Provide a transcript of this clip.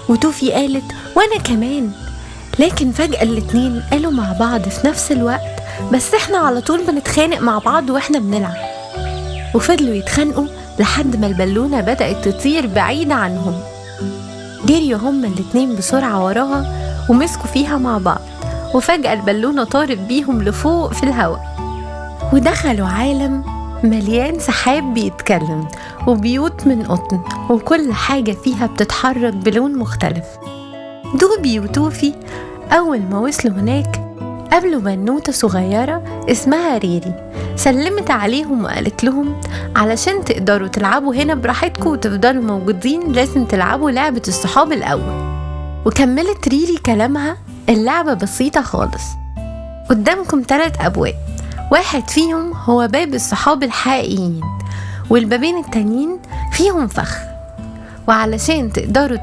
وتوفي قالت وأنا كمان. لكن فجأة الاتنين قالوا مع بعض في نفس الوقت بس احنا على طول بنتخانق مع بعض واحنا بنلعب. وفضلوا يتخانقوا لحد ما البالونة بدأت تطير بعيد عنهم. جريوا هما الاتنين بسرعة وراها ومسكوا فيها مع بعض، وفجأة البالونة طارت بيهم لفوق في الهواء، ودخلوا عالم مليان سحاب بيتكلم وبيوت من قطن، وكل حاجة فيها بتتحرك بلون مختلف. دوبي وتوفي أول ما وصلوا هناك قابلوا بنوتة صغيرة اسمها ريري، سلمت عليهم وقالت لهم علشان تقدروا تلعبوا هنا براحتكم وتفضلوا موجودين لازم تلعبوا لعبة الصحاب الأول. وكملت ريري كلامها، اللعبة بسيطة خالص، قدامكم 3 أبواب، واحد فيهم هو باب الصحاب الحقيقيين، والبابين التانيين فيهم فخ، وعلشان تقدروا